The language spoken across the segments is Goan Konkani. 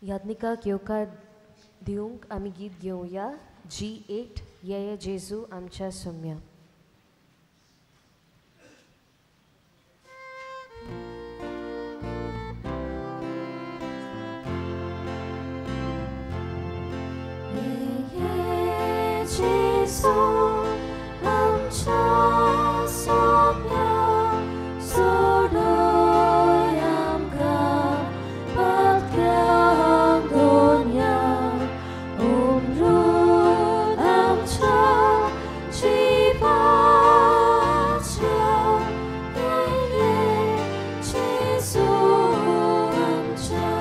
याज्ञिकाक येवकार दिवंक आमी गीत घेवया G8 ये जेजू आमच्या सोम्या. जेजू आमच्या सोम्या सोडय आमकां पापयांक दोन्या उमरून आमच्या जिवाच्या ये जेजू आमच्या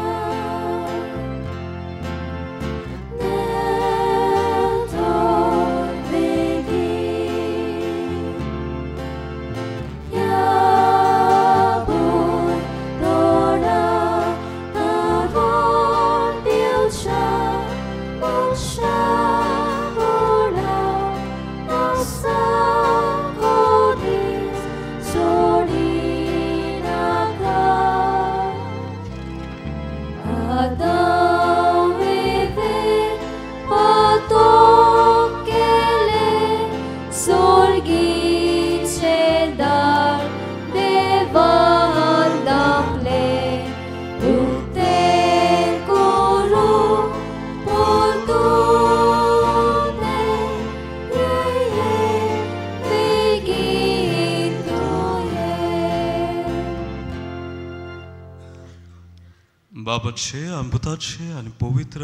बाबाचे अमृताचे आनी पवित्र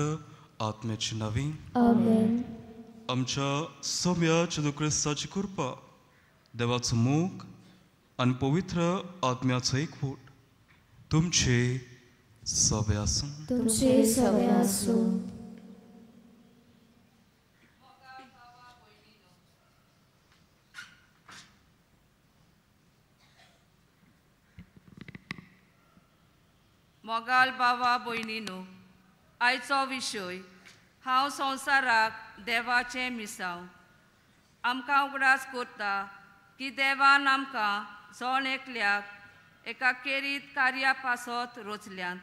आत्म्याचे नांवी आमेन. आमच्या सोम्या जेजू क्रिस्ताची कृपा, देवाचो मोग आनी पवित्र आत्म्याचो एकवट तुमचे सगळे आसूं. तुमचे सगळे आसूं. मोगाल बाबा भयणीनो, आयचो विशय हांव संवसाराक देवाचें मिसांव. आमकां उगडास करता की देवान आमकां जण एकल्याक एका केरीत कार्या पासत रचल्यात.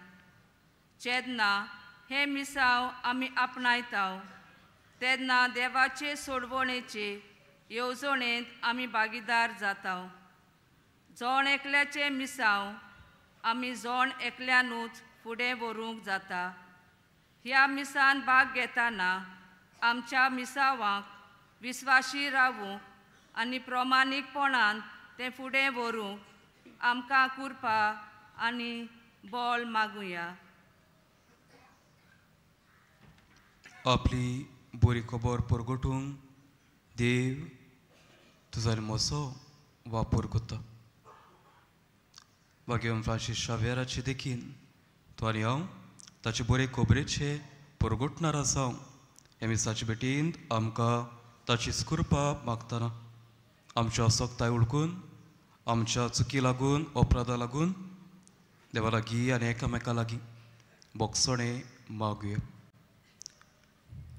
जेन्ना हें मिसांव आमी आपणायता तेन्ना देवाचे सोडवणेचे येवजणेंत आमी भागीदार जाता. जण एकल्याचें मिसांव आमी जण एकल्यानूच फुडें व्हरूंक जाता. ह्या मिसान भाग घेतना आमच्या मिसावांक विस्वाशी रावूंक आनी प्रमाणीकपणान तें फुडें व्हरूंक आमकां कृपा आनी बळ मागुया. आपली बरी खबर परगटूंक देव तुजो आनी म्हजो वापर करता. भाग्यवान फ्रांसीस शाव्येराचे देखीन तो आनी हांव ताचे बरे खबरेचे परगटणार आसा. ह्या मिसाचे भेटींत आमकां ताची कृपा मागतना आमच्या असक्ताय उडकून, आमच्या चुकी लागून, अपराधा लागून देवा लागीं आनी एकामेका लागीं बोगसणें मागुया.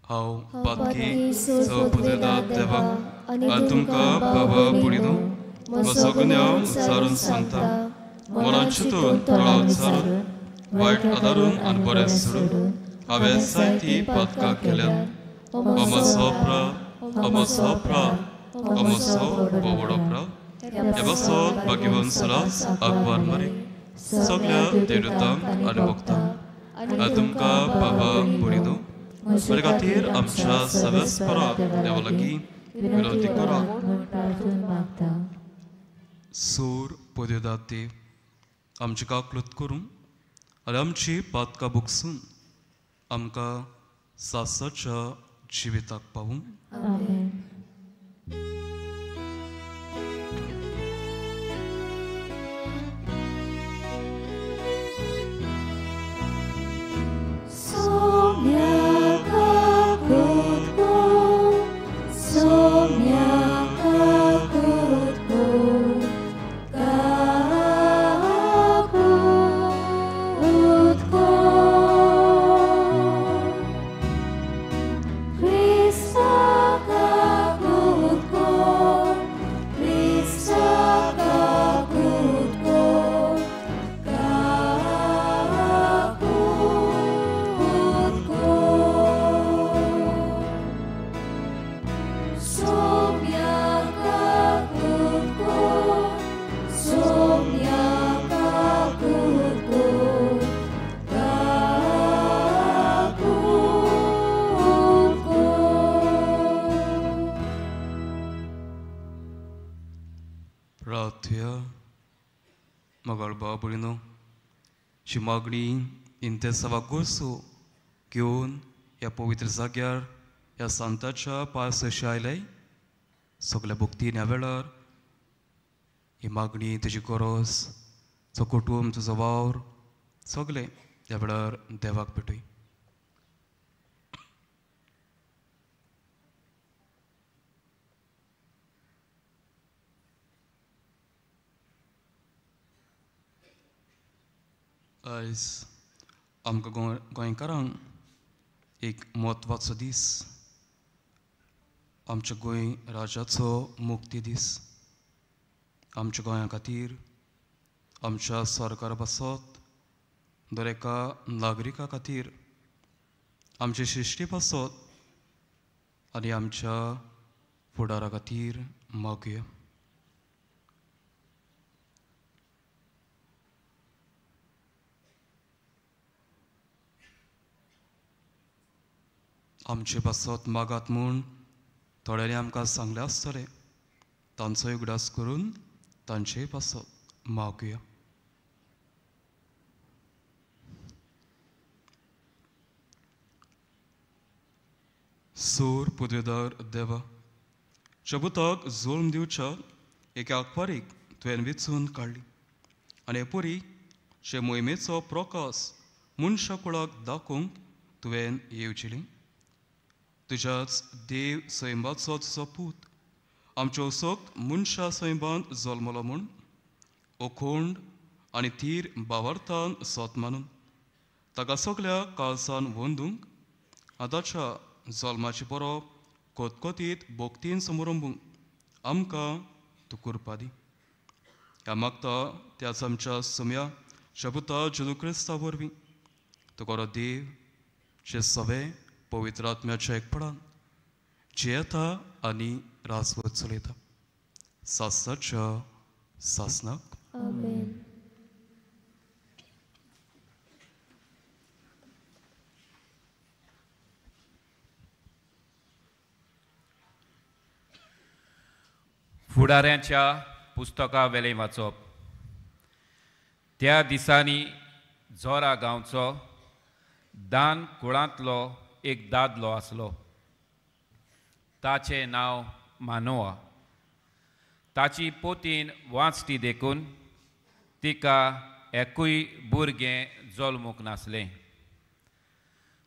हांव पातकी सपुदेदा देवाक आनी तुमकां बाबा पुणिनो म्हजो गुन्यांव उच्चारून सांगता. मनान चिंतून, तोंडा उच्चारून, वायट आदारून आनी बरें सोडून हांवें जायतीं पातकां केल्यात. हो म्हजो अपराध, हो म्हजो अपराध, हो म्हजो भोव अपराध. हे पासत भाग्यवान सदांच आगवार मारी सगळ्या देवदूतांक आनी भक्तांक आनी तुमकां बाबा भयणीनो म्हजे खातीर आमच्या सवेस्पराक देवा लागीं विनवती करात. सूर पदयोदात देव आमची काकलूत करून आनी आमची पातकां भोगसून आमकां सासाच्या जिविताक पावूं. Krista kakut ko. भाव भयणीनो, शी मागणी इंतेसावा गोसो घेवन ह्या पवित्र जाग्यार ह्या सांताच्या पांय अशें आयले सगल्या भक्तीन ह्या वेळार ही मागणी, तुजी गरज, तुजो कुटूंब, तुजो वावर सगलें ह्या वेळार देवाक भेटय. आयज आमकां गोंयकारांक एक म्हत्वाचो दीस, आमच्या गोंय राज्याचो मुक्ती दीस. आमच्या गोंया खातीर, आमच्या सरकारा पासत, दर एका नागरिका खातीर, आमचे शिश्टी पासत आनी आमच्या फुडारा खातीर मागया. आमचे पासत मागात म्हूण थोड्यांनी आमकां सांगलें आसतलें, तांचोय उगडास करून तांचेय पासत मागया. सूर पुदवेदार देवा, शबुताक जोल्म दिवच्या एका आकवारीक तुवें वेंचून काडली आनी हे शे मोहिमेचो प्रकाश मनशा कुळाक दाखोवंक तुवें येवचेली. तुज्याच देव सैमाचो तुजो पूत आमच्यो सक्त मनशा सैमांत जल्मलो म्हूण ओखोंड आनी थीर बावार्थान सोत मानून ताका सगल्या काळसान वंदूंक आतांच्या जल्माची बरोप कोतकोतीत भोक्तीन समरंबूंक आमकां तूं कृपा दी. ह्या मागता त्याच आमच्या सम्या शबुता जेजू क्रिस्ता वरवीं तुगरो देव जे सवे पवित्र आत्म्याच्या एकपणान जियेता आनी राजवत चलयता सासनाच्या सासनाक. आमेन. फुडाऱ्यांच्या पुस्तका वेलें वाचप. त्या दिसांनी जोरा गांवचो दान कुळांतलो एक दादलो आसलो. ताचें नांव मानोआ. ताची पोतीन वाचटी देखून तिका एकूय भुरगें जल्मूंक नासलें.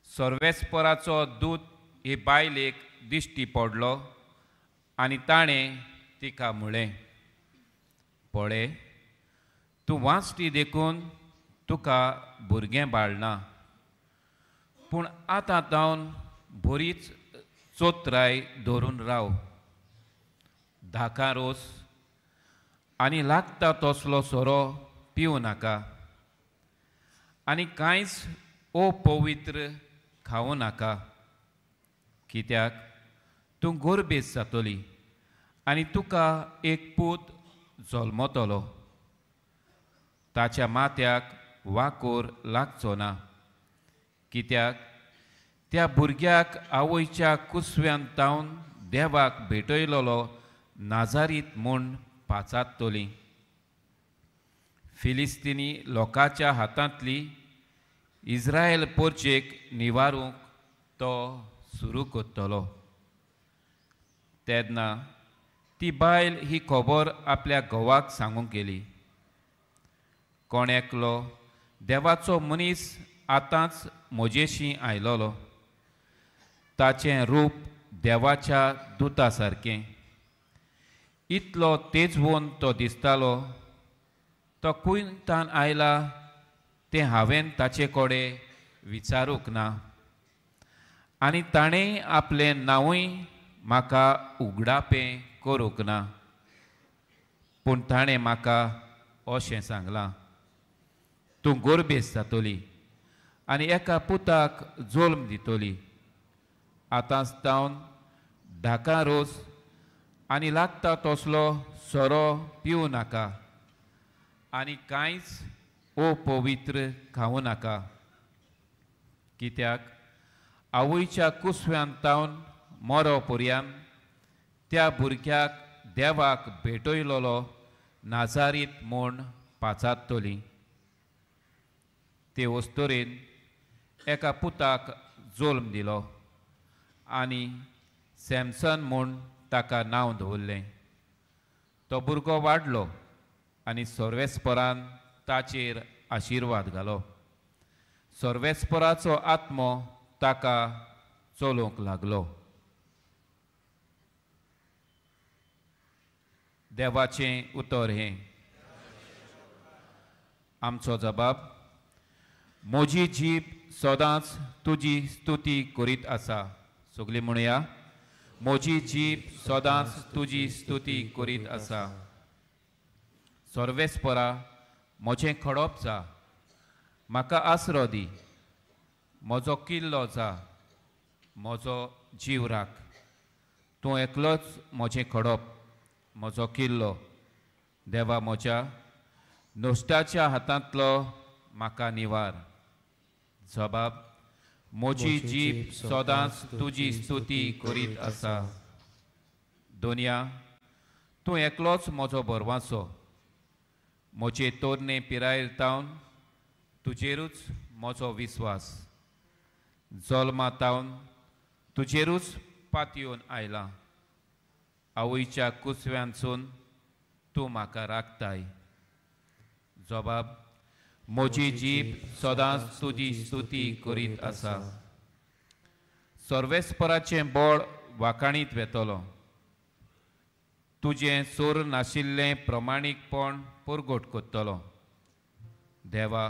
सर्वेस्पराचो दूत हे बायलेक दिश्टी पडलो आनी ताणें तिका म्हळें, पळय, तूं वाचटी देखून तुका भुरगें बाळना, पूण आतां जावन बरीच चोत्राय धरून राव. धाका रोस आनी लागता तसलो सोरो पिवं नाका आनी कांयच अपवित्र खावं नाका, कित्याक तूं गोरबेज जातली आनी तुका एक पूत जल्मतलो. ताच्या माथ्याक वाकोर लागचो ना, कित्याक त्या भुरग्याक आवयच्या कुसव्यान तावन देवाक भेटयलोलो नाजारीत म्हूण पाचात्तली. फिलिस्तीनी लोकांच्या हातांतली इस्रायल पोरचेक निवारूंक तो सुरू करतलो. तेन्ना ती बायल ही खबर आपल्या घोवाक सांगूंक गेली. कोण एकलो देवाचो मनीस आतांच म्हजेशी आयलोलो. ताचें रूप देवाच्या दुता सारकें, इतलो तेजवून तो दिसतालो. तो कुंयतान आयला तें हांवें ताचे कडेन विचारूंक ना आनी ताणें आपलें नांवूय म्हाका उगडापें करूंक ना, पूण ताणें म्हाका अशें सांगलां, तूं गोरबेज जातली आनी एका पुताक जल्म दितली. आतांच जावन धाका रोस आनी लागता तसलो सोरो पिवं नाका आनी कांयच अपवित्र खावं नाका, कित्याक आवयच्या कुसव्यान तावन मरो पर्यान त्या भुरग्याक देवाक भेटयलोलो नाजारीत म्हूण पाचात्तली. ते वस्तुरेन एका पुताक जोल्म दिलो आनी सॅमसन म्हूण ताका नांव दवरलें. तो भुरगो वाडलो आनी सर्वेस्परान ताचेर आशिर्वाद घालो. सर्वेस्पराचो आत्मो ताका चलोवंक लागलो. देवाचें उतर हें. आमचो जबाब: म्हजी जीब सदांच तुजी स्तुती करीत आसा. सगळीं म्हणया, म्हजी जीब सदांच तुजी स्तुती करीत आसा. सर्वेस्परा म्हजें खडप जा, म्हाका आसरो दी, म्हजो किल्लो जा, म्हजो जीव राख. तूं एकलोच म्हजें खडप, म्हजो किल्लो. देवा म्हज्या नुस्त्याच्या हातांतलो म्हाका निवार. जबाब: म्हजी जीब सदांच तुजी स्तुती करीत आसा. दोनया, तूं एकलोच म्हजो बरवाचो. म्हजे तोरणे पिरायेर तावन तुजेरूच म्हजो विस्वास. जल्मा तावन तुजेरूच पातयेवन आयला. आवयच्या कुसव्यानसून तूं म्हाका राखताय. जबाब: म्हजी जीब सदांच तुजी स्तुती करीत आसा. सर्वेस्पराचें बळ वाखाणीत वेतलो. तुजें सोर नाशिल्लें प्रमाणीकपण परगट करतलो. देवा,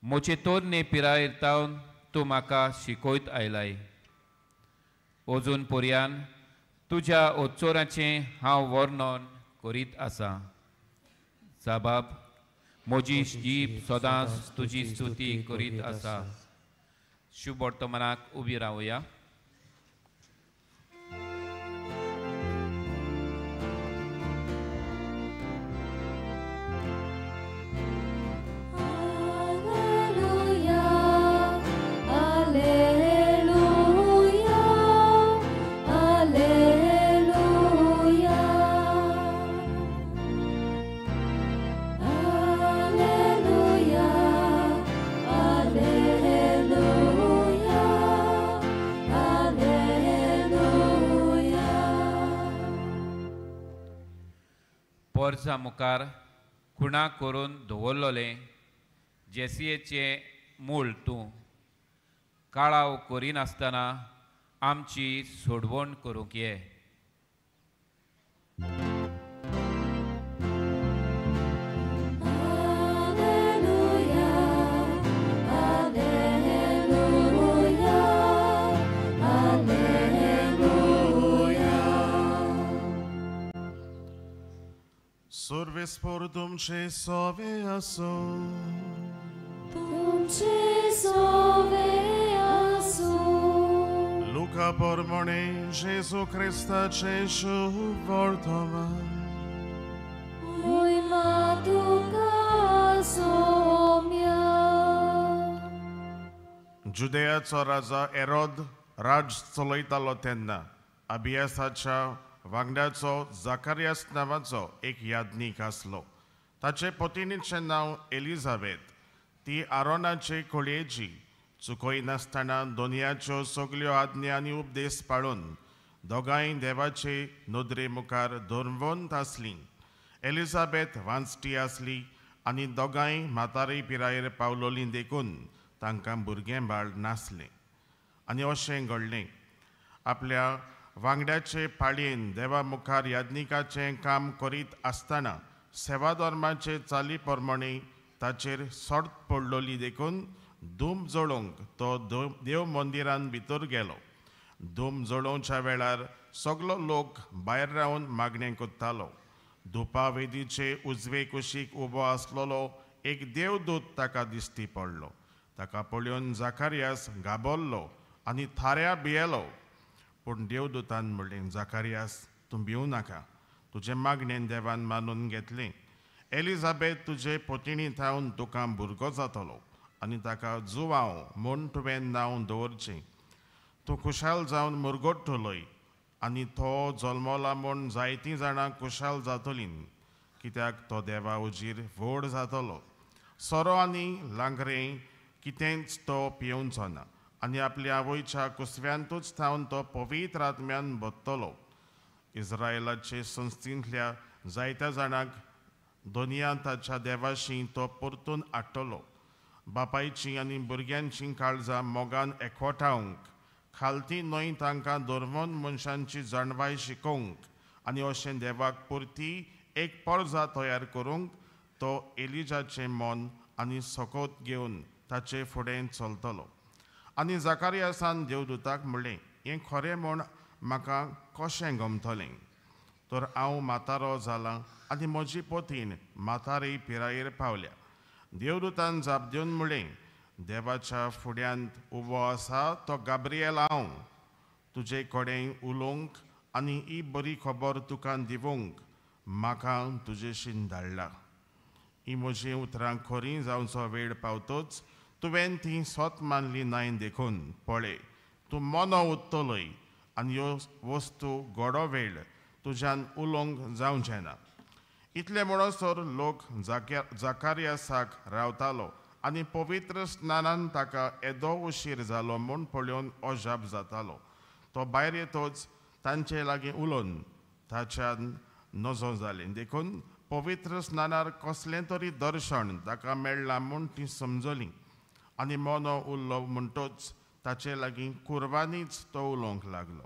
म्हजे तोरणे पिरायेर तावन तूं म्हाका शिकयत आयलाय. अजून पर्यान तुज्या ओच्चोराचें हांव वर्णन करीत आसा. जबाब: म्हजी जीब सदांच तुजी स्तुती करीत आसा. शुभ वर्तमानाक उबी रावया. वर्सा मुखार खुणा करून दवरलोलें जेसियेचें मूळ तूं काळाव करिनासतना आमची सोडवण करूंक ये. सर्वेस्पर तुमचे सोवे आसूं. तुमचे सोवे आसूं. लुका प्रमाणे जेजू क्रिस्ताचें शुभ वर्तमान. महिमा तुका सोम्या. जुदेयाचो राजा एरोद राज चलयतालो तेन्ना अबियासाच्या वांगड्याचो जाकारियास नांवाचो एक याज्ञीक आसलो. ताचे पतिणीचें नांव एलिझाबेथ. ती आरोनाचे खोळयेची. चुकयनासतना दोनयाच्यो सगल्यो आज्ञा आनी उपदेश पाळून दोगांय देवाचे नदरे मुखार धर्मवंत आसलीं. एलिझाबेथ वांचटी आसली आनी दोगांय म्हातारे पिरायेर पावलोलीं देखून तांकां भुरगें बाळ नासलें. आनी अशें घडलें, आपल्या वांगड्याचे पाळयेन देवा मुखार याज्ञिकाचें काम करीत आसतना सेवाधर्माचे चाली प्रमाणे ताचेर सट पडलोली देखून धूम जळोवंक तो देव मंदिरान भितर गेलो. धूम जळोवच्या वेळार सगलो लोक भायर रावन मागणें करतालो. धुपा वेदीचे उजवे कुशीक उबो आसलेलो एक देवदूत ताका दिश्टी पडलो. ताका पळोवन जाकारियास घाबरलो आनी थाऱ्या भियेलो. पूण देवदूतान म्हणलें, जाकारियास, तूं भिवूं नाका. तुजें मागणें देवान मानून घेतलें. एलिझाबेथ तुजे पतिणी थावन तुका भुरगो जातलो आनी ताका जुवांव म्हूण तुवें नांव दवरचें. तूं खुशाल जावन मुरगट्टलोय आनी तो जल्मला म्हूण जायतीं जाणां खुशाल जातलीं, कित्याक तो देवा उजीर व्हड जातलो. सोरो आनी लांकरें कितेंच तो पियेवचो ना आनी आपल्या आवयच्या कुसव्यांतूच थावन तो पवित्र आत्म्यान भरतलो. इस्रायलाचे संस्थेंतल्या जायत्या जाणांक दोनया ताच्या देवाशी तो परतून हाडटलो. बापायची आनी भुरग्यांची काळजां मोगान एकवटावंक, खालती न्हय तांकां धर्मन मनशांची जाणवाय शिकोवंक आनी अशें देवाक पुरती एक परजा तयार करूंक तो एलिजाचें मन आनी सकत घेवन ताचे फुडें चलतलो. आनी जाकारियासान देवदूताक म्हणलें, हें खरें म्हूण म्हाका कशें गमतलें? तर हांव म्हातारो जालां आनी म्हजी पतीण म्हातारी पिरायेर पावल्या. देवदूतान जाप दिवन म्हणलें, देवाच्या फुड्यांत उबो आसा तो गाब्रिएल हांव, तुजे कडेन उलोवंक आनी ही बरी खबर तुका दिवंक म्हाका तुजेशीन धाडला. ही म्हजी उतरां खरीं जावचो वेळ पावतोच तुवें ती सत मानली नाय देखून पळय तूं मोनो उत्तलोय आनी ह्यो वस्तू घोडो वेळ तुज्यान उलोवंक जावचें ना. इतलें म्हणसर लोक जाकारियासाक रावतालो आनी पवित्र स्नानान ताका येदो उशीर जालो म्हूण पळोवन अजाप जातालो. तो भायर येतोच तांचे लागीं उलोवन ताच्यान नजो जालें देखून पवित्र स्नानार कसलें तरी दर्शन ताका मेळ्ळां म्हूण ती समजली आनी मोनो उरलो म्हणटोच ताचे लागीं कुर्बानीच तो उलोवंक लागलो.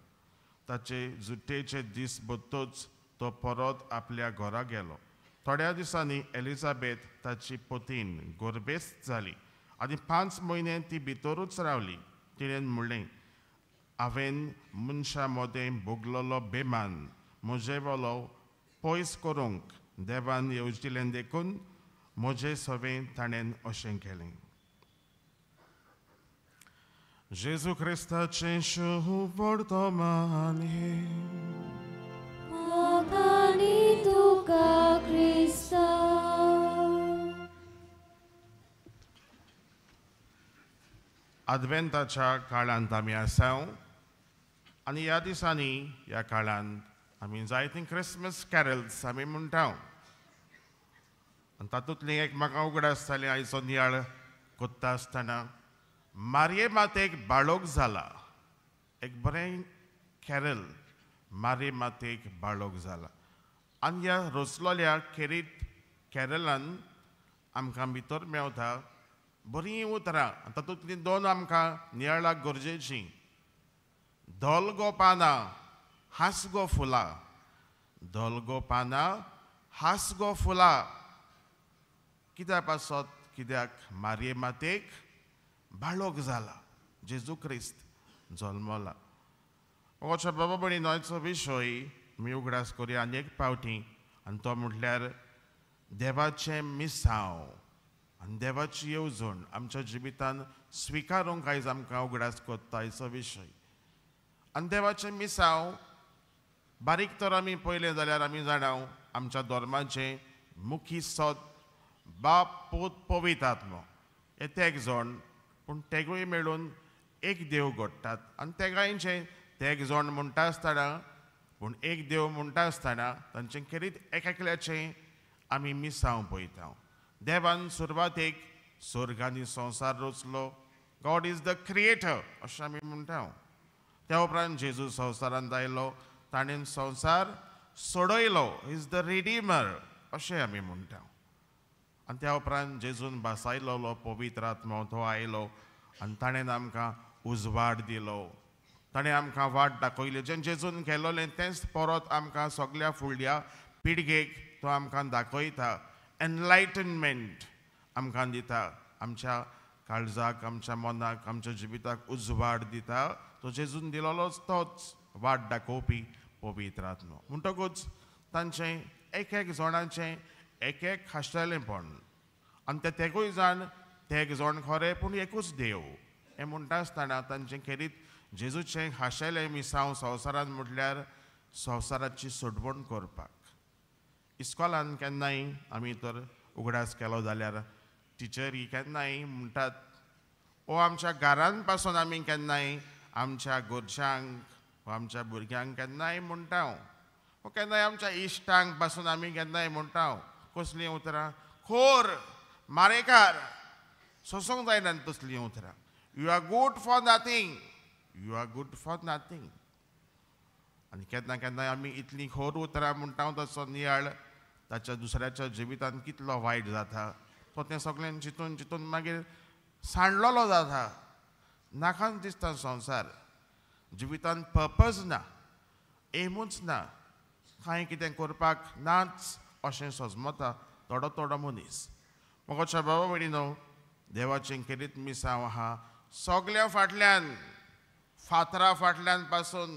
ताचे जुट्टेचे दीस बत्तोच तो परत आपल्या घरा गेलो. थोड्या दिसांनी एलिझाबेथ ताची पतीन गर्भेस्त जाली आनी 5 म्हयने ती भितरूच रावली. तिणें म्हणलें, हांवें मनशां मदें भोगलेलो बेमान म्हजे वेलो पयस करूंक देवान येवजिलें देखून म्हजें सवें ताणें अशें केलें. जेजू क्रिस्ताचें शुभवर्तमान हें. आनी तुका क्रिस्ता. आदवेंताच्या काळांत आमी आसा आनी ह्या दिसांनी ह्या काळांत आमी जायतीं क्रिसमस कॅरल्स आमी म्हणटा आनी तातूंतली एक म्हाका उगडास जाली आयचो नियाळ कोत्ता आसतना मारये मातेक बाळोक जाला, एक बरें कॅरल मारये मातेक बाळोक जाला. आनी ह्या रचलोल्या खेरीत कॅरलान आमकां भितर मेवता बरीं उतरां. तातूंतलीं 2 आमकां नियाळाक गरजेचीं. धोल गो पानां हांस गो फुलां, धोल गो पानां हांस गो फुलां. कित्या पासत? कित्याक मारये मातेक बाळोक जाला, जेजू क्रिस्त जल्मला. मोगाच्या बाबा भयणी, न्हंयचो विशय आमी उगडास करुया आनी एक पावटी आनी तो म्हटल्यार देवाचें मिसांव आनी देवाची येवजण आमच्या जिवितान स्विकारूंक आयज आमकां उगडास कोत्ता आयचो विशय. आनी देवाचें मिसांव बारीक तर आमी पळयलें जाल्यार आमी जाणाव आमच्या धर्माचें मुखी सत बाप पूत पवित्र आत्मो हे तेग जाण, पूण तेगूय मेळून एक देव घडटात. आनी तेगांयचें तेग जाण म्हणटा आसतना पूण एक देव म्हणटा आसतना तांचें खेरीत एक एकल्याचें आमी मिसांव पळयता. देवान सुरवातेक स्वर्ग आनी संवसार रचलो, गॉड is the creator अशें आमी म्हणटा. त्या उपरांत जेजू संवसारांत आयलो, ताणें संवसार सोडयलो, is the redeemer अशें आमी म्हणटा. आनी त्या उपरांत जेजून भासायलोलो पवित्र आत्मो तो आयलो आनी ताणें आमकां उजवाड दिलो, ताणें आमकां वाट दाखयली. जें जेजून केलोलें तेंच परत आमकां सगल्या फुडल्या पिळगेक तो आमकां दाखयता. एनलायटनमेंट आमकां दिता, आमच्या काळजाक, आमच्या मनाक, आमच्या जिविताक उजवाड दिता. तो जेजून दिलोलोच तोच वाट दाखोवपी पवित्र आत्मो. म्हणटकूच तांचें एक एक जाणांचें एक एक खाशेलेंपण आनी ते तेगूय जाण तेग जाण खरें पूण एकूच देव हें म्हणटा आसतना तांचें खेरीत जेजूचें खाशेलें मिसांव संवसारांत म्हटल्यार संवसाराची सोडवण करपाक. इस्कॉलान केन्नाय आमी तर उगडास केलो जाल्यार टिचरी केन्नाय म्हणटात ओ आमच्या घरान पासून आमी केन्नाय आमच्या घरच्यांक वा आमच्या भुरग्यांक केन्नाय म्हणटा वो केन्नाय आमच्या इश्टांक पासून आमी केन्नाय म्हणटा कसलीं उतरां, खोर, मारेकार, सोंसूंक जायना तसलीं उतरां. You are good for nothing, you are good for nothing. आनी केन्ना केन्नाय आमी इतलीं खोर उतरां म्हणटा तसो नियाळ ताच्या दुसऱ्याच्या जिवितान कितलो वायट जाता तो तें सगळ्यान चिंतून चिंतून मागीर सांडलेलो जाता. नाकाच दिसता संवसार, जिवितान पर्पज ना, एमूच ना, कांय कितें करपाक नाच अशें सजमता थोडो थोडो मनीस. म्हाका बाबा भयणीनो, देवाचें खेरीत मिसांव आहा सगल्या फाटल्यान, फातरा फाटल्यान पासून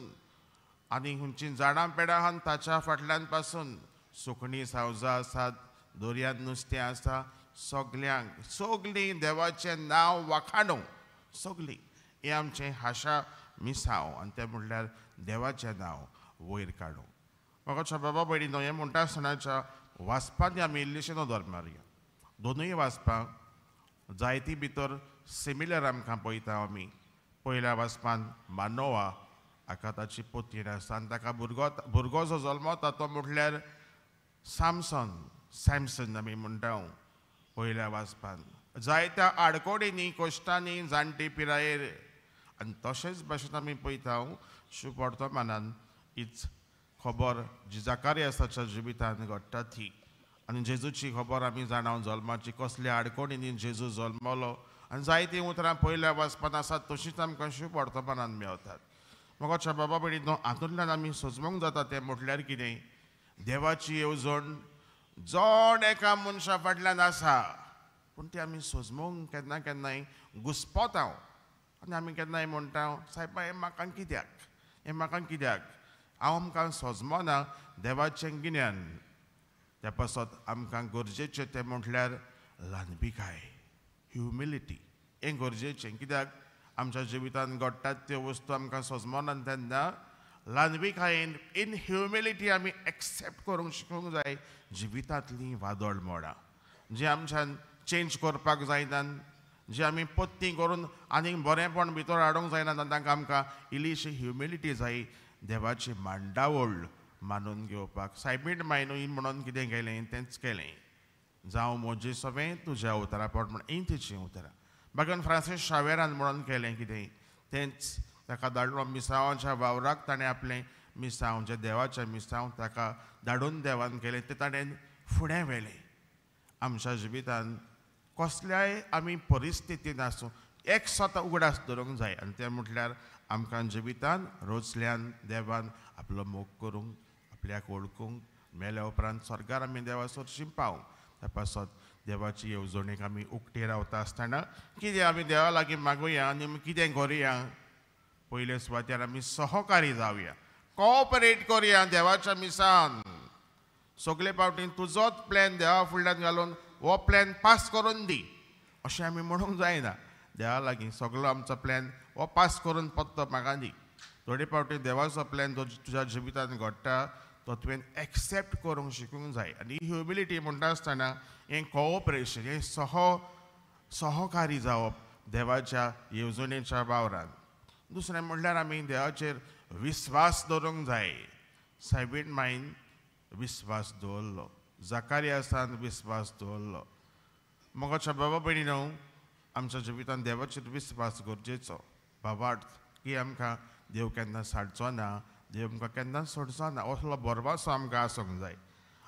आनी खंयचीं झाडां पेडां आहा ताच्या फाटल्यान पासून, सुकणीं सावजां आसात, दर्यांत नुस्तें आसा, सगल्यांक सगलीं देवाचें नांव वाखाणू सगलीं. हें आमचें हाशा मिसांव आनी तें म्हणल्यार देवाचें नांव वयर काडूं. म्हाका बाबा भयणीनो, हें म्हणटा आसतनाच्या वाचपांत आमी इल्लीशी नदर मारया. दोनूय वाचपां जायती भितर सिमिलर आमकां पळयता आमी. पयल्या वाचपान मानोवा हाका ताची पोतीण आसा आनी ताका भुरगो जो जल्मता तो म्हटल्यार सामसन, सॅमसन आमी म्हणटा. पयल्या वाचपान जायत्या आडकोडींनी, कश्टांनी, जाणटी पिरायेर. आनी तशेंच भाशेन आमी पळयता शुभवर्तमानान हीच खबर जी जाकारियासाच्या जिवितान घडटा ती. आनी जेजूची खबर आमी जाणा जल्माची, कसल्या आडकोणींनी जेजू जल्मलो आनी जायतीं उतरां पयल्या वाचपान आसात तशींच आमकां शुभवर्तमानान मेळटात. म्हाका बाबा भयणीनो, हातूंतल्यान आमी सोजमूंक जाता तें म्हटल्यार कितें, देवाची येवजण जण एका मनशा फाटल्यान आसा, पूण ती आमी सोजमूंक केन्ना केन्नाय घुस्पता आनी आमी केन्नाय म्हणटा सायबा हें म्हाका कित्याक, हें म्हाका कित्याक, हांव आमकां सोजमना देवाचें गिन्यान. त्या पासत आमकां गरजेचें तें म्हटल्यार ल्हानपिकाय, ह्युमिलिटी हें गरजेचें. कित्याक आमच्या जिवितान घडटात त्यो वस्तू आमकां सोजमना तेन्ना ल्हानपिकायेन इन ह्युमिलिटी आमी एक्सेप्ट करूंक शिकूंक जाय जिवितांतलीं वादळ मोडां जी आमच्यान चेंज करपाक जायना, जी आमी पत्ती करून आनीक बरेंपण भितर हाडूंक जायना, तांकां आमकां इल्लीशी ह्युमिलिटी जाय देवाची मांडावळ मानून घेवपाक. सायबीण मायनू म्हणून कितें केलें तेंच केलें, जावं म्हजें सगळें तुज्या उतरां पोट म्हण हीं तिचीं उतरां. बागन फ्रांसीस शावेरान म्हणून केलें कितें तेंच, ताका धाडलो मिसांवाच्या वावराक, ताणें आपलें मिसांव जें देवाचें मिसांव ताका धाडून देवान केलें तें ताणें फुडें व्हेलें. आमच्या जिवितान कसल्याय आमी परिस्थितीन आसूं एक स्वता उगडास दवरूंक जाय आनी तें म्हटल्यार आमकां जिवितान रोजल्यान देवान आपलो मोग करूंक, आपल्याक वळखूंक, मेल्या उपरांत स्वर्गार आमी देवा सरशी पावूंक. त्या पासत देवाची येवजणेक आमी उक्ती रावता आसतना कितें आमी देवा लागीं मागुया आनी कितें करुया, पयले सुवातेर आमी सहकारी जावया, कॉपरेट करुया देवाच्या मिसान. सगळे फावटी तुजोच प्लॅन देवा फुडल्यान घालून हो प्लॅन पास करून दी अशें आमी म्हणूंक जायना. देवा लागीं सगळो आमचो प्लॅन हो पास करून पत्तो म्हाका दी. थोडे फावटी देवाचो प्लॅन जो तुज्या जिवितान घडटा तो तुवें एक्सेप्ट करूंक शिकूंक जाय. आनी ह्युमिलिटी म्हणटा आसतना हें कॉपरेशन, हें सहकारी जावप देवाच्या येवजणेच्या वावरान. दुसरें म्हणल्यार आमी देवाचेर विस्वास दवरूंक जाय. सायबीण मायन विस्वास दवरलो, जाकारियासान विस्वास दवरलो. मोगाच्या बाबा भयणीनो, आमच्या जिवितान देवाचेर विस्वास गरजेचो. बाबार्थ की आमकां देव केन्ना साडचो ना, देव आमकां केन्ना सोडचो ना, असलो भरवंसो आमकां आसूंक जाय.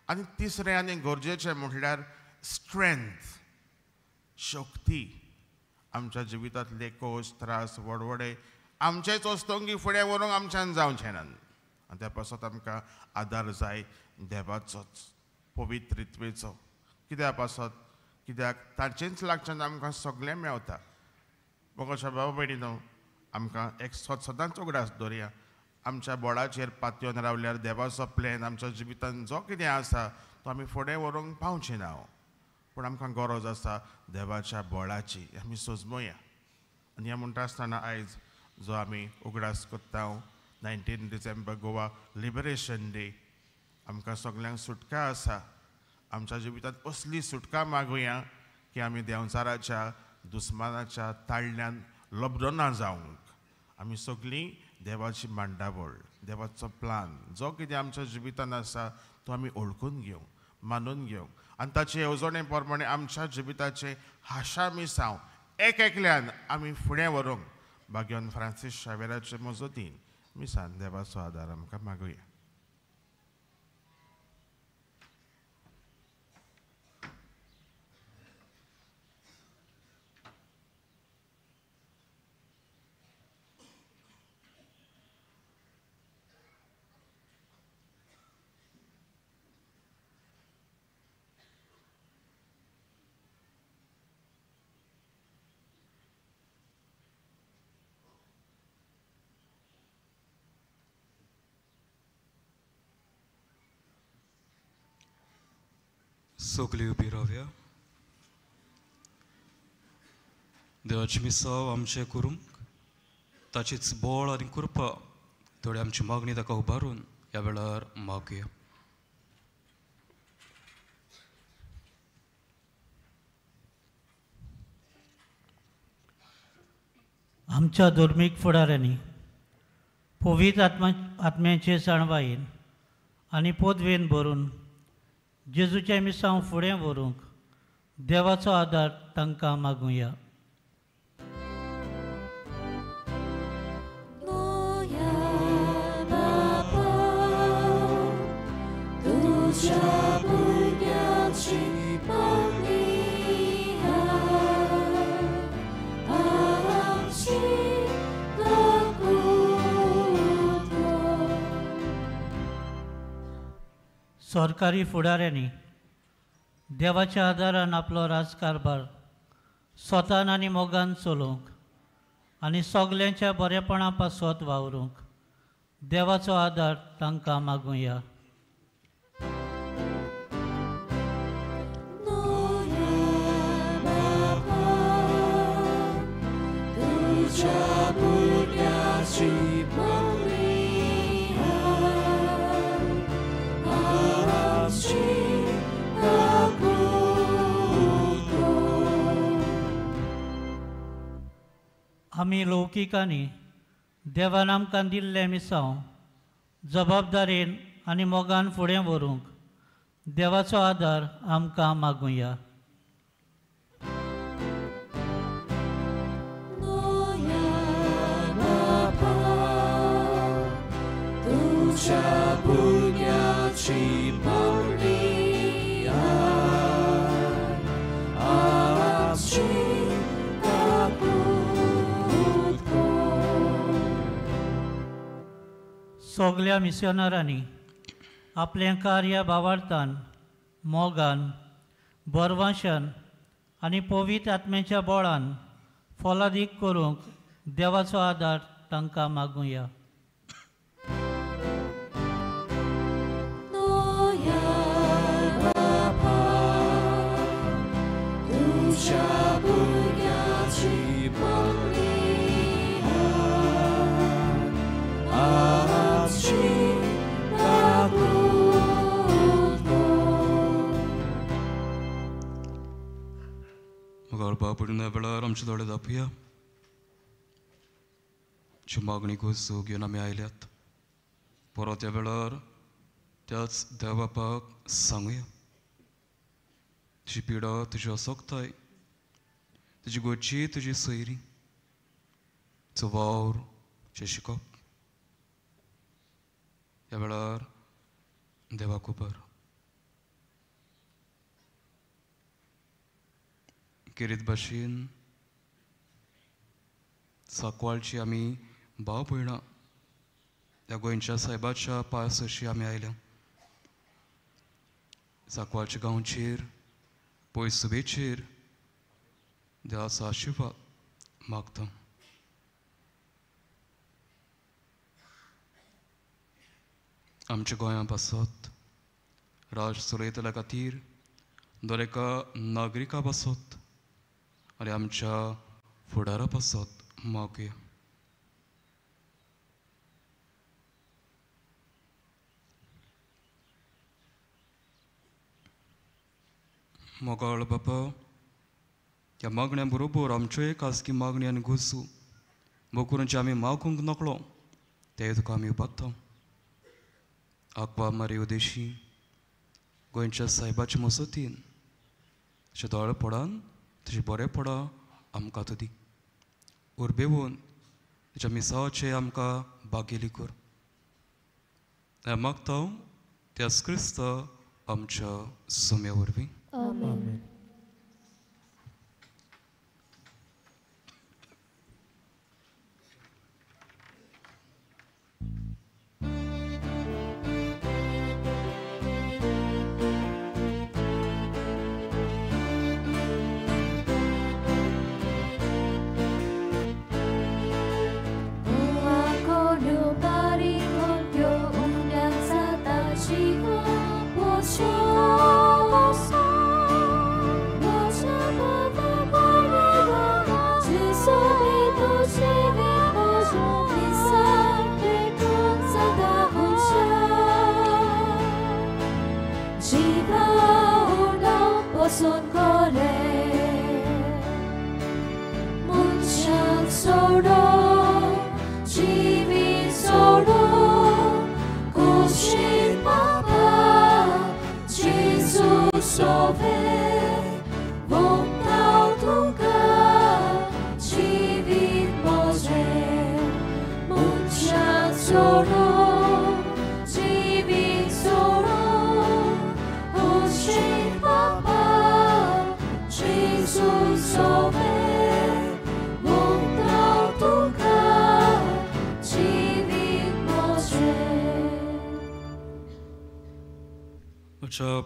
आनी तिसरें आनी गरजेचें म्हटल्यार स्ट्रेंथ, शक्ती. आमच्या जिवितांतले कोश, त्रास, वडवडे आमचेच वस्तुंकी फुडें व्हरूंक आमच्यान जावचें ना आनी त्या पासत आमकां आदार जाय देवाचोच, पवित्रित्वेचो. कित्या पासत, कित्याक ताचेंच लागच्यान आमकां सगळें मेवता. मोगाच्या बाबा भयणीनो, आमकां एक सदांच उगडास दवरया, आमच्या बोडाचेर पातयेवन रावल्यार देवाचो प्लॅन आमच्या जिवितान जो कितें आसा तो आमी फुडें व्हरूंक पावचे ना. पूण आमकां गरज आसा देवाच्या बळाची, आमी सोजमोया. आनी हें म्हणटा आसतना आयज जो आमी उगडास करता 19 डिसेंबर गोवा लिबरेशन डे, आमकां सगल्यांक सुटका आसा. आमच्या जिवितांत असली सुटका मागुया की आमी देंवचाराच्या, दुस्मानाच्या ताळल्यान लबदना जावंक. आमी सगळीं देवाची मांडावळ, देवाचो प्लान जो कितें आमच्या जिवितान आसा तो आमी वळखून घेवंक, मानून घेवंक आनी ताचे येवजणे प्रमाणे आमच्या जिविताचें हाशा मिसांव एक एकल्यान आमी फुडें व्हरूंक भाग्यवन फ्रांसीस शावेराचे मजतीन मिसान देवाचो आदार आमकां मागुया. सगळी उबी रावया. देवाची मिसाव आमचें करूंक ताचीच बळ आनी कृपा थोडी आमची मागणी ताका उबारून ह्या वेळार मागया. आमच्या धर्मीक फुडाऱ्यांनी पवित्र आत्म्याचे जाणवायेन आनी पदवेन भरून जेजूचें मिसांव फुडें व्हरूंक देवाचो आदार तांकां मागुया. सरकारी फुडाऱ्यांनी देवाच्या आदारान आपलो राजकारभार स्वतान आनी मोगान चलोवंक आनी सगल्यांच्या बरेपणा पासत वावरूंक देवाचो आदार तांकां मागुया. आमी लौकिकांनी देवान आमकां दिल्लें मिसांव जबाबदारेन आनी मोगान फुडें व्हरूंक देवाचो आदार आमकां मागुया. सगल्या मिशनरांनी आपलें कार्य भावार्थान मोगान बरवांशान आनी पवित्र आत्म्याच्या बळान फलादीक करूंक देवाचो आदार तांकां मागुया. बाबडीना वेळार आमचे दोळे दापया. जी मागणी गोजू घेवन आमी आयल्यात परत ह्या वेळार त्याच देवबापाक सांगुया. तुजी पिडा, तुजी असक्ताय, तुजी गोची, तुजी सयरी, तुजो वावर, तुजें शिकप ह्या वेळार देवाक उबर. केरीत भाशेन सांकवाळची आमी भाव भयणां ह्या गोंयच्या सायबाच्या पांय सरशी आमी आयल्या. सांकवाळच्या गांवचेर पयस सुबेचेर देवाचो आशिर्वाद मागता. आमच्या गोंया पासत राज चलयतल्या खातीर दर एका नागरिका पासत आनी आमच्या फुडारा पासत मागया. मोगाळ बापा, ह्या मागण्या बरोबर आमच्योय खाजगी मागणी आनी गोजू मोग जे आमी मागूंक नकळो ते तुका आमी उबारता. आकवा मारी उदेशी गोंयच्या सायबाचे मजतीन तुज्या दोळेपणान तुजे बरेपणा आमकां तूं दी. उर्बेवन तुज्या मिसावाचें आमकां बागेली कर. हें मागता त्याच क्रिस्त आमच्या सुम्या वरवीं. आमेन.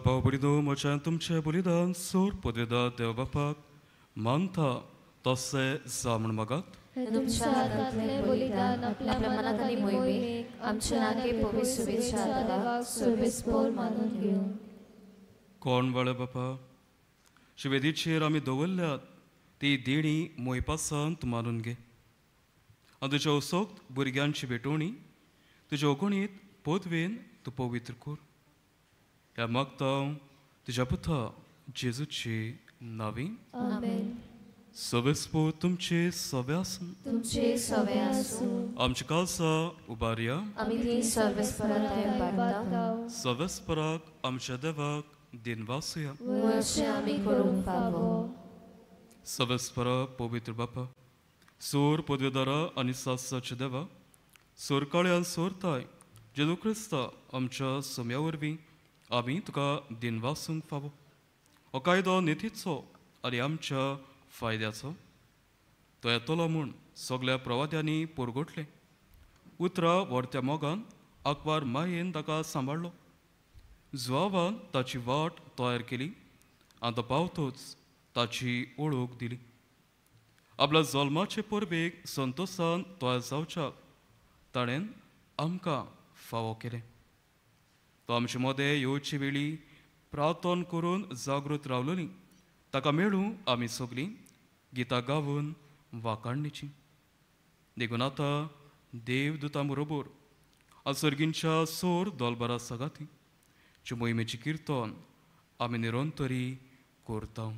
भाव भयणीनो, म्हज्यान तुमचें बलिदान सोर पदवेदा देव बापाक मानता तशें जा म्हूण मागात. तुमच्या हातांतलें बलिदान आपल्या मनात आनी मोहिमेक आमच्या नागे पवित्र शुभेच्छा देवाक सर्वेस्पोर मानून घेवं. कोण बाळे बापा, शुभेदीचेर आमी दवरल्यात ती देणी मोयपासान तूं मानून घे आनी तुज्या असोक्त भुरग्यांची भेटवणी तुज्या अगणीत पदवेन तूं पवित्र कर. ह्या मागता तुज्या पुता जेजूची नावी. आमेन. सवेस्पो तुमचे सवे आसूं. तुमचे सवे आसूं. आमचे कालसा उबारया. आमी ती सर्वेस्पराक उबारता. सवेस्पराक आमच्या देवाक दिनवासुया. अशें आमी करूंक फावो. सवेस्परा पवित्र बापा, सोर पदवेदारा आनी सासाचे देवा, सोरकाळ्यान सोरताय जेजू क्रिस्ता आमच्या सोम्या वरवीं आमी तुका दिनवासूंक फावो. हो कायदो नितीचो आनी आमच्या फायद्याचो. तो येतलो म्हूण सगळ्या प्रवाद्यांनी पुरगोटलें. उतरां व्हरत्या मोगान आंकवार मायेन ताका सांबाळ्ळो. जुवावान ताची वाट तयार केली आनी तो पावतोच ताची ओळख दिली. आपल्या जल्माचे परबेक संतोसान तयार जावच्याक ताणें आमकां फावो केलें. तो आमचे मदें येवचे वेळी प्रार्थना करून जागृत रावलोली. ताका मेळूं आमी सगळीं गितां गावन वाखाणणेची. देखून आतां देवदूतां बरोबर आनी सर्गींच्या सोर दोलबारा सगाती मोहिमेचें किर्तन आमी निरंतरी करता.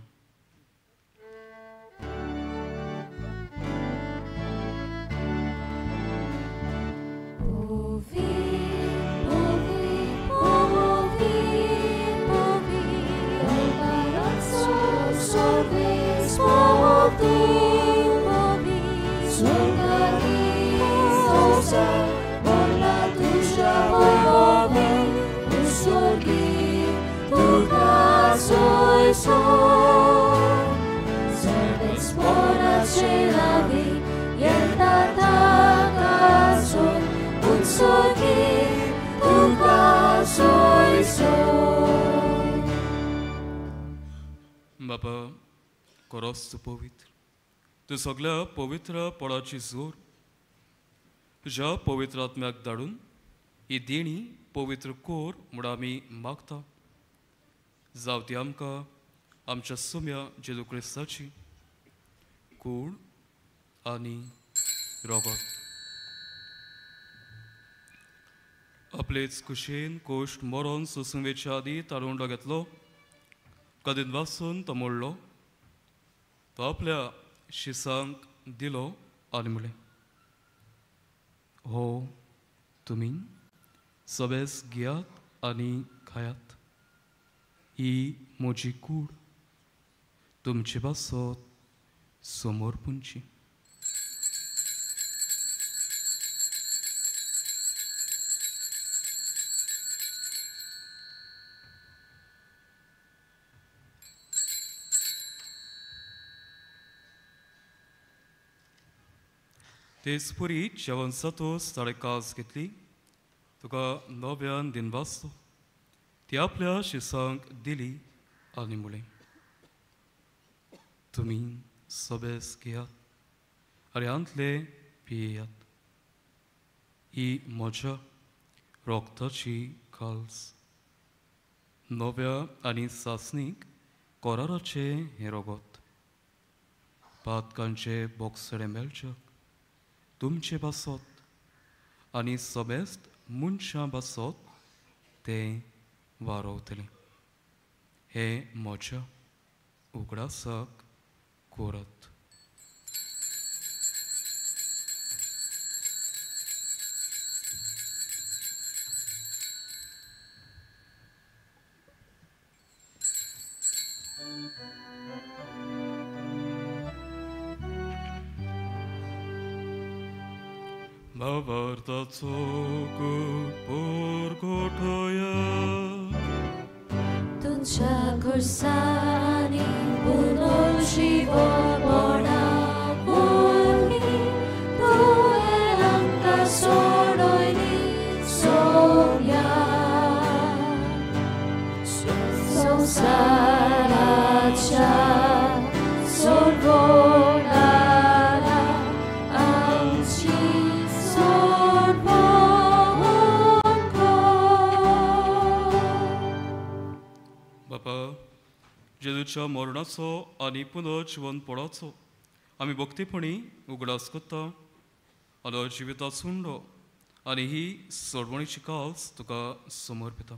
बापा, खरोच तूं पवित्र, तूं सगळ्या पवित्र पडाची जोर. तुज्या पवित्र आत्म्याक धाडून ही देणी पवित्र कोर म्हूण आमी मागता. जावं ती आमकां आमच्या सुम्या जेजू क्रिस्ताची कूड आनी रगत. आपलेच कुशेन कोश्ट मरोन सोसूंक वेच्या आदी तारुंडो घेतलो, कदीन वासून तो मोडलो, तो आपल्या शिसांक दिलो आनी म्हणलें, हो तुमी सगळेच घेयात आनी खायात, ही म्हजी कूड तुमचे पासत समर्पूंची. तेचपरी जेवण जातच ताणें कास घेतली, तुका नव्यान दिनवासलो, ती आपल्या शिसांक दिली आनी म्हणलें, तुमी सबेस घेयात आनी हांतले पियेयात, ही म्हज्या रोगताची काल्स, नव्या आनी सासणीक कराराचें हें रोगत, पातकांचे बोगसडे मेळच्याक तुमचे बासत आनी समेस्त मनशां बासत तें वारोवतलें. हें म्हज्या उगडासाक करात. भावार्थाचो परगोठया तुमच्या खुर्सांनी पुनर्जीवपणा वरवीं तुवें आमकां सोडयली सोम्या संवसाराच्या सोडवणारा आमची बापा, जेजूच्या मरणाचो आनी पुनर्जिवनपणाचो आमी भक्तीपणी उगडास करता आनी जिविता सुंडो आनी ही सोडवणीची काल्स तुका समर्पिता.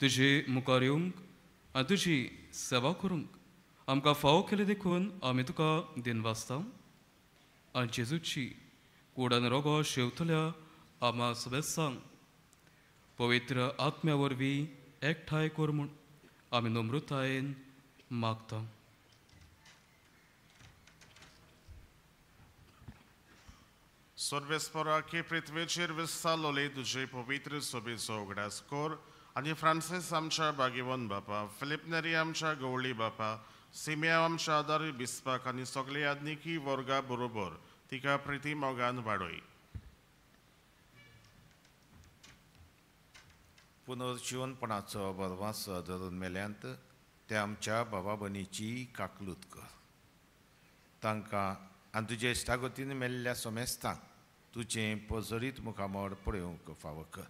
तुजे मुखार येवंक आनी तुजी सेवा करूंक आमकां फावो केली देखून आमी तुका दिनवासता आनी जेजूची कुडान रोगो शेवतल्या आमा समेस्तांक पवित्र आत्म्या वरवीं एकठांय कर म्हूण आमी नम्रतायेन मागता. सर्वेस्पराकी पृथ्वेचेर विस्तारलोले तुजे पवित्र सोबेचो उगडास कर आनी फ्रांसीस आमच्या भाग्यवंत बापा, फिलीप नेरी आमच्या गवळी बापा, सिमिया आमच्या आदारी बिस्पाक आनी सगळे आदनिकी वर्गा बरोबर तिका प्रिती मोगान वाडय. पुनर्जिवनपणाचो बरवास धरून मेल्यांत त्या आमच्या बाबा भयणीची काकलूत कर. तांकां आनी तुजे इश्टागतीन मेल्ल्या सोमेस्तांक तुजें पजरीत मुखामळ पळोवंक फावो कर.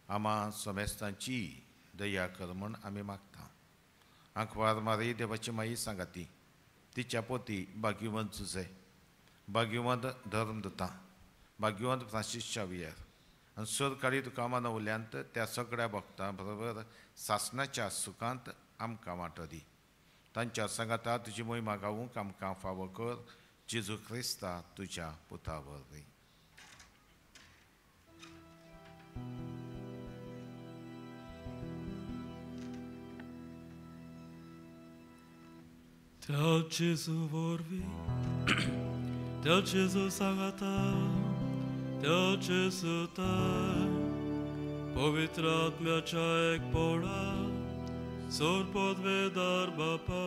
आमा सोमेस्तांची दया कर म्हूण आमी मागता. आंकवार मारी देवाची माई सांगाती, तिच्या पोती भाग्यवंत जुझे, भाग्यवंत धर्मदूतां, भाग्यवंत फ्रांसीस शावियर आनी सरकारी तुका मानवल्यांत त्या सगळ्या भक्तां बरोबर सासणाच्या सुखांत आमकां वांटो दी. तांच्या सांगाता तुजी मोहिमा गावूंक आमकां फावो कर, जेजू क्रिस्ता तुज्या पुता वरवीं. त्या जेजू वरवीं, त्या जेजू सांगाता, त्या जेजूताय पवित्र आत्म्याच्या एकपणा सोरपदवेदार बापा,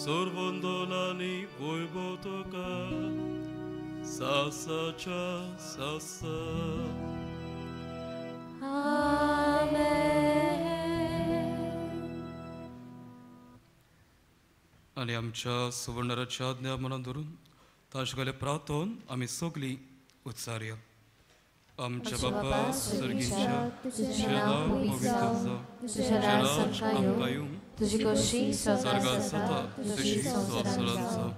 सोरवंदोलानी वैभव तुका सासाच्या सासा. आमेन. आनी आमच्या सुवर्णराच्या आज्ञा मनान धरून ताजे प्रार्थोन आमी सगळीं उच्चारया. आमच्या बापा सर्गीच्या, तुजें नांव पवित्र जावं, तुजें राज आमकां येवं, स्वर्गांत जाता तशी संवसारांत जावं.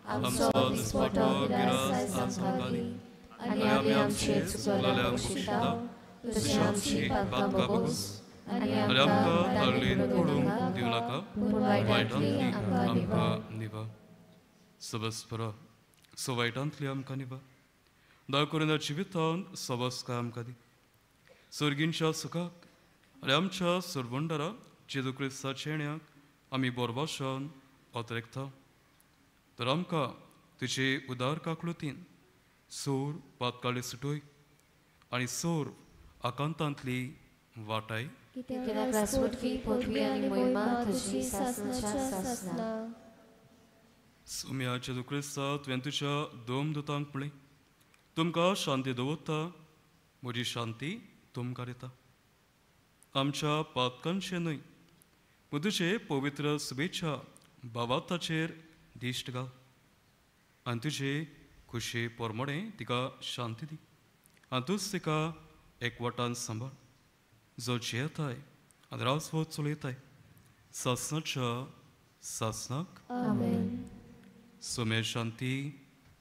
आमचो दिसपटो गिरास आज आमकां दी आनी आमी आमचे चुकलेल्यांक बक्षिता तशी आमची पातकां बगूस आनी आमकां ताळेन पडूंक दिवं नाका, पूण वायटांतली आमकां निवा. सबसपरा सो वायटांतली आमकां निवा, दया करून ह्या जिवितांत सबसकाय आमकां दी, सर्गींच्या सुखाक आनी आमच्या सरवंडरा जेजू क्रिस्ताच्या येण्याक आमी बोरवाशान अतरेकता. तर आमकां तुजे उदार काकळुतीन सोर पातकाळी सुटोय आनी सोर आकांतांतली वाटाय. कित्याक रासवटकी पदवी आनी मोहिमा तुजी सासणाच्या सासणा. सोम्या जेजू क्रिस्ता, तुवें तुज्या दोन दुतांक म्हळें, तुमकां शांती दवरता, म्हजी शांती तुमकां दिता. आमच्या पातकांचें न्हय पूण तुजे पवित्र शुभेच्छा भावार्थाचेर दिश्ट घाल आनी तुजे खुशे पोरमोडें तिका शांती दी आनी तूंच तिका एकवटान सांबाळ, जो जियेताय आनी राजवट चलयताय सासणाच्या सासणाक. आमेन. सोमे शांती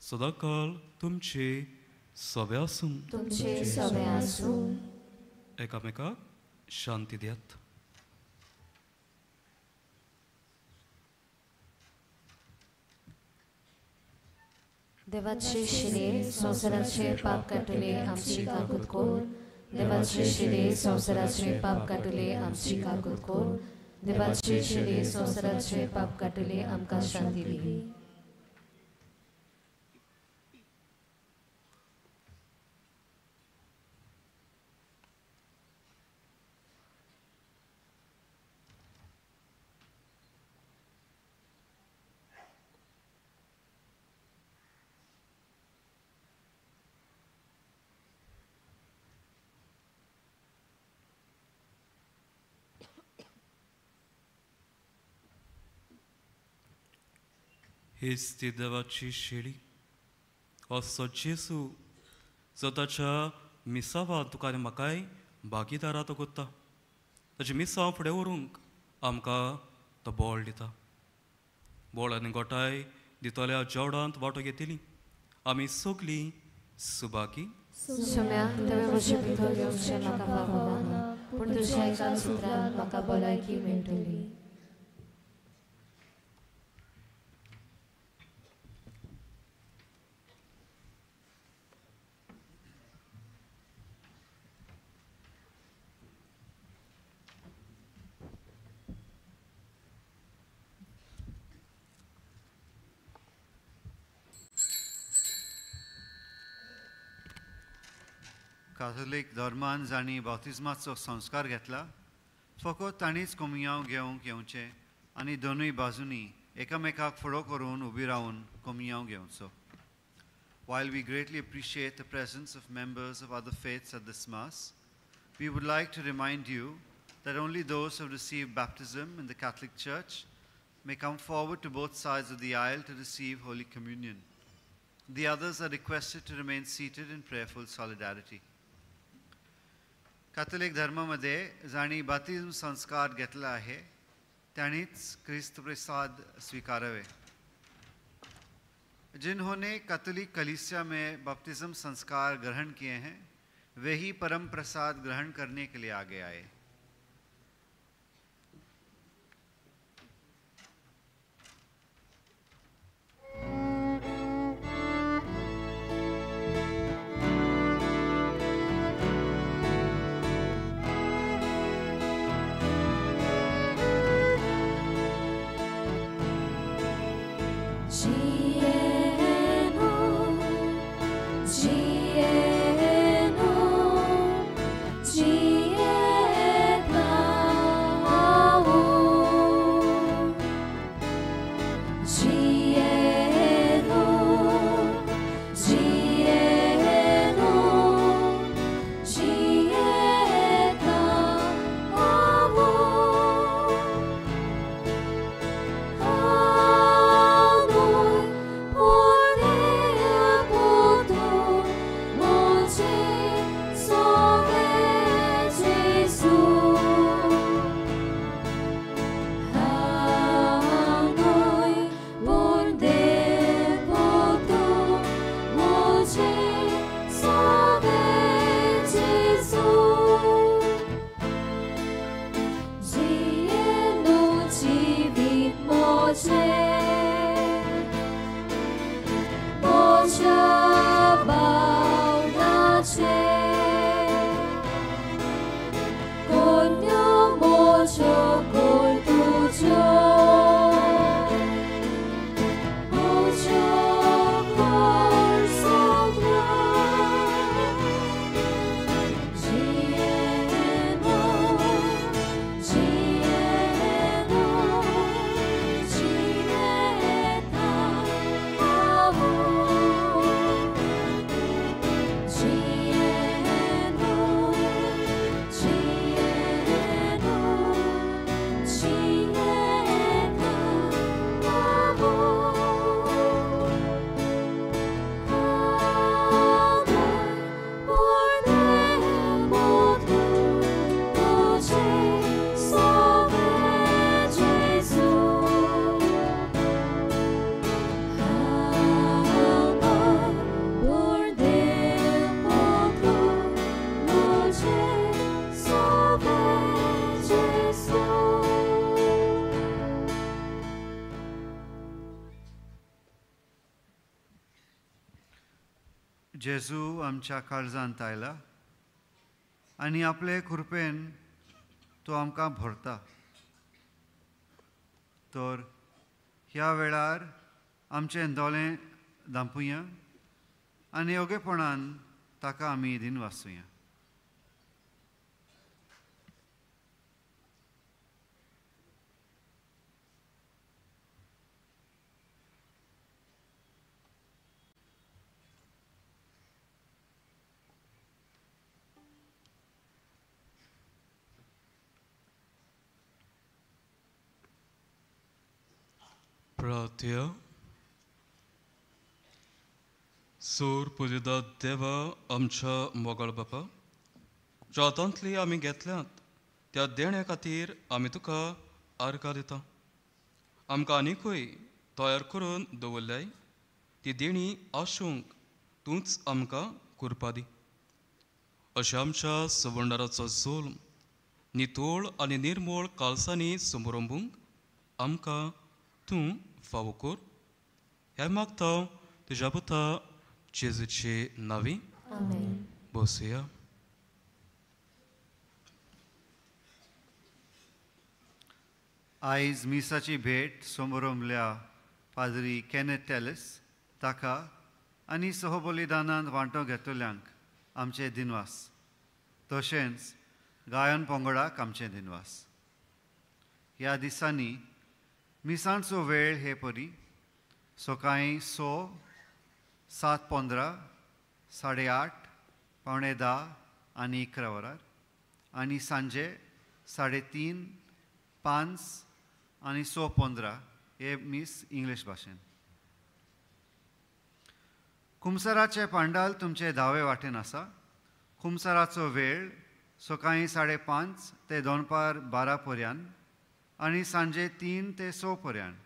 सदांकाल तुमचे सवे आसूं. तुमचे सवे आसूं. एकामेकाक शांती दियात. देवाचे शिरे संवसाराचे पाप काटले आमची काकूत कोर. देवाचे शिरे संवसाराचे पाप काटले आमची काकूत कोर. देवाचे शिरे संवसाराचे पाप काटले आमकां शांती दी. हीच ती देवाची शेळी, असो जेजू जो ताच्या मिसावान तुका आनी म्हाकाय भागीदारा तो करता. ताचें मिसांव फुडें व्हरूंक आमकां तो बळ दिता. बळ आनी गोठाय दितल्या जेवणांत वांटो घेतली आमी सगलीं सुबाकी. सोम्या, तुवें म्हजे भितर येवचें म्हाका फावना, पूण तुज्या एका सुत्रान म्हाका भलायकी मेळटली. काथोलीक धर्मान जांणी बाप्तिज्माचो संस्कार घेतला फकत तांणीच कोमियांव घेवंक येवचें आनी दोनूय बाजूंनी एकामेकाक फुडो करून उबी रावन कोमियांव घेवचो. While we greatly appreciate the presence of members of other faiths at this Mass, we would like to remind you that only those who have received baptism in the Catholic Church may come forward to both sides of the aisle to receive Holy Communion. The others are requested to remain seated in prayerful solidarity. Catholic धर्मामध्ये जांणी बाप्तिज्म संस्कार घेतला आहे त्यांनीच क्रिस्त प्रसाद स्वीकारावे. जिन्होंने कैथोलिक कलीसिया में बपतिस्म संस्कार ग्रहण किए हैं वे ही परम प्रसाद ग्रहण करने के लिए आगे आए. G N O, G N O, G N O. जेजू आमच्या काळजांत आयला आनी आपले कृपेन तो आमकां भरता. तर ह्या वेळार आमचें दोळे धांपुया आनी योगेपणान ताका आमी दिनवासुया. प्रार्थया. सूर पुजिदा देवा आमच्या मोगाळ बापा, ज्या हातांतली आमी घेतल्यात त्या देण्या खातीर आमी तुका आर्गां दिता. आमकां आनिकूय तयार करून दवरल्याय ती देणी आसूंक तूंच आमकां कृपा दी. अशें आमच्या सवंडाराचो जोल्म नितोळ आनी निर्मोळ कालसांनी समरंबूंक आमकां तूं फावो कर. हें मागता तुज्या पुता जेजूचे नांवी. बसया. आयज मिसाची भेट समोरमल्या पाद्री केनेथ टेलिस ताका आनी सहबलिदानांत वांटो घेतल्यांक आमचे दिनवास, तशेंच गायन पंगडाक आमचे दिनवास. ह्या दिसांनी मिसांचो वेळ हे परी सकाळीं 6, 7:15, 8:30, 9:45 आनी 11 वरार आनी सांजे 3:30, 5 आनी 6:15 हे मीस इंग्लीश भाशेन. कुमसराचें पांडाल तुमचे धावे वाटेन आसा. कुमसराचो वेळ सकाळीं 5:30 ते दनपार 12 पर्यंत आनी सांजे 3 ते 6 पर्यंत.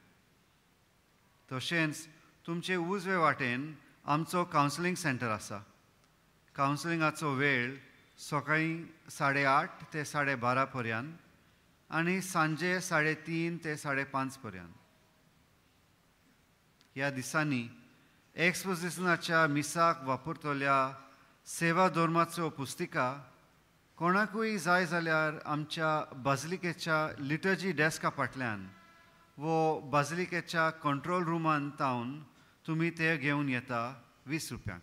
तशेंच तुमचे उजवे वाटेन आमचो कावन्सिलींग सेंटर आसा. कावन्सिलिंगाचो वेळ सकाळीं 8:30 ते 12:30 पर्यंत आनी सांजे 3:30 ते 5:30 पर्यंत. ह्या दिसांनी एक्सपोजिशनाच्या मिसाक वापरतल्या सेवा धर्माच्यो पुस्तिका कोणाकूय जाय जाल्यार आमच्या बाजलिकेच्या लिटर्जी डेस्का फाटल्यान वो बाजलिकेच्या कंट्रोल रुमान तावन तुमी ते घेवन येता 20 रुपयांक.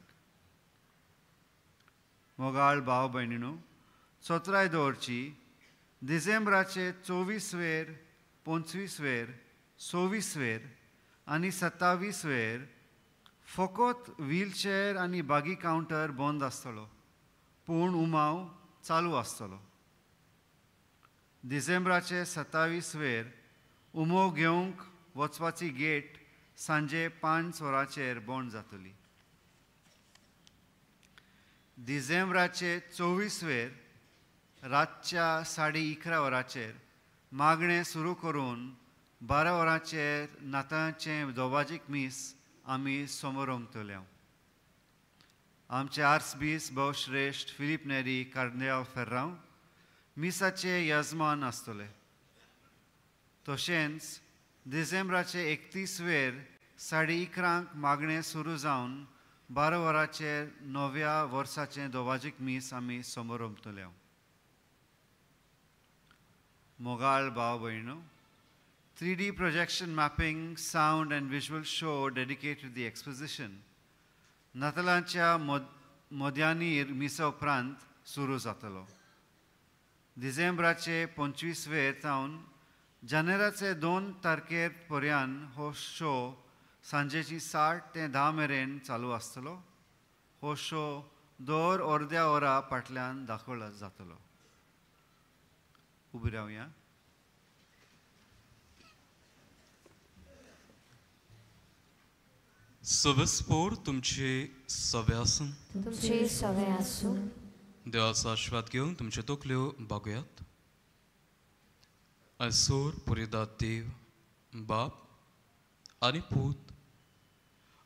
मोगाळ भाव भयणीनू, चोत्राय दवरची डिसेंबराचे 24 वेर, 25 वेर, 26 वेर आनी 27 वेर फकत व्हीलचेअर आनी बागी कावंटर बंद आसतलो, पूण उमाव चालू आसतलो. डिसेंबराचे 27 वेर उमो घेवंक वचपाची गेट सांजे 5 वरांचेर बंद जातली. डिसेंबराचे 24 वेर रातच्या 11:30 वरांचेर मागणें सुरू करून 12 वरांचेर नाताळाचें दोबाजीक मीस आमी समोरमतले. आमचे आर्सबीस भोवश्रेश्ठ फिलीप नेरी कार्देल फेर्रांव मिसाचे यजमान आसतले. तशेंच डिसेंबराचे 31 वेर 11:30 मागणें सुरू जावन 12 वरांचेर नव्या वर्साचें दोबाजीक मीस आमी समोरमतले. मोगाळ भाव भयणो, 3D projection mapping, sound and visual show dedicated to the exposition नातालांच्या मध्यानीर मिसा उपरांत सुरू जातलो. डिसेंबराचे 25 वेर तावन जानेराचे 2 तारखेर पर्यंत हो शो सांजेची 7 ते 10 मेरेन चालू आसतलो. हो शो दर अर्द्या वरा फाटल्यान दाखवलो जातलो. उबी रावया. सवेस्पोर तुमचे सवे आसूं, तुमचे सवे आसूं. देवाचो आशिर्वाद घेवन तुमच्यो तकल्यो बागयात. आयसोर पुरेदात देव बाप आनी पूत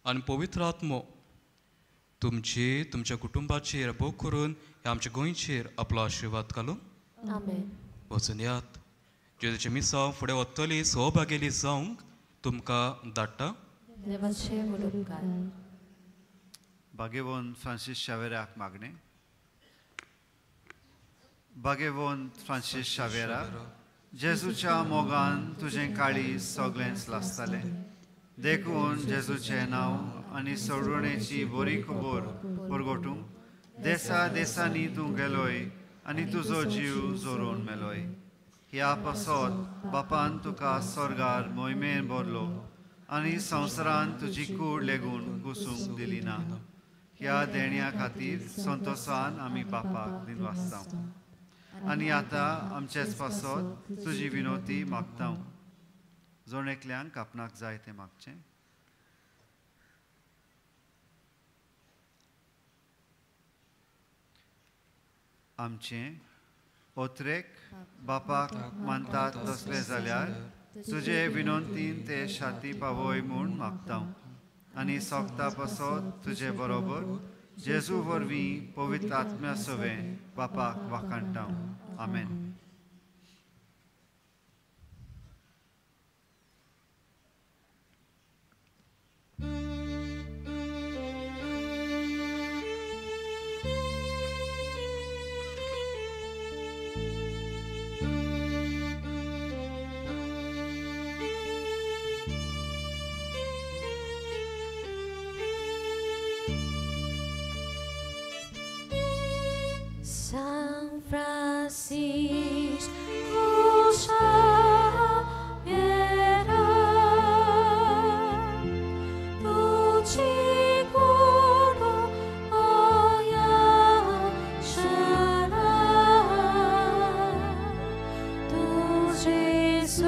आनी पवित्र आत्मो तुमचे तुमच्या कुटुंबाचेर भोग करून ह्या आमच्या गोंयचेर आपलो आशिर्वाद घालून. वचून यात. जेजूचें मिसांव फुडें वतली सहभागेली जावंक तुमकां धाडटा. भाग्यवंत फ्रांसीस शावेराक मागणें. भाग्यवंत फ्रांसीस शावेरा, जेजूच्या मोगान तुजें काळीज सगळेंच लासतालें, देखून जेजूचें नांव आनी सोडवणेची बरी खबर परगटूंक देसा देसांनी तूं गेलोय आनी तुजो जीव जोरून मेलोय. ह्या पासत बापान तुका स्वर्गार मोहिमेन भरलो आनी संवसारान तुजी कूड लेगून कुसूंक दिली ना. ह्या देण्या खातीर संतोसान आमी बापाक दिनवासता आनी आतां आमचेच पासत तुजी विनोती मागता. जण एकल्यांक आपणाक जाय तें मागचें. आमचें ओत्रेक बापाक मानतात तसलें जाल्यार तुजे विनंतीन ते शाती पावय म्हूण मागता आनी सोगता पासत तुजे बरोबर जेजू वरवीं पवित्र आत्म्या सवें बापाक वाखाणटा. आमेन. San Francisco Xavier, tu coro oia sarà, tu Gesù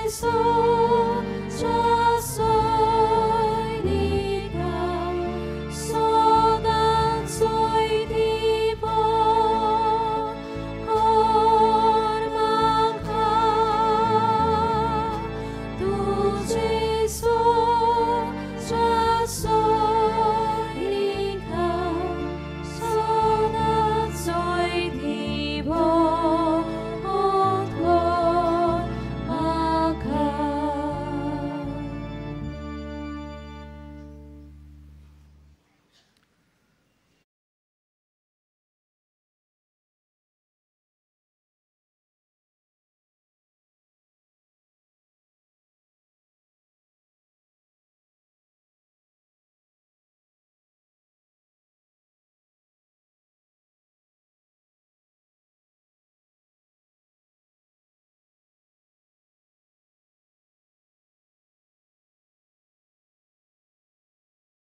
Gesù.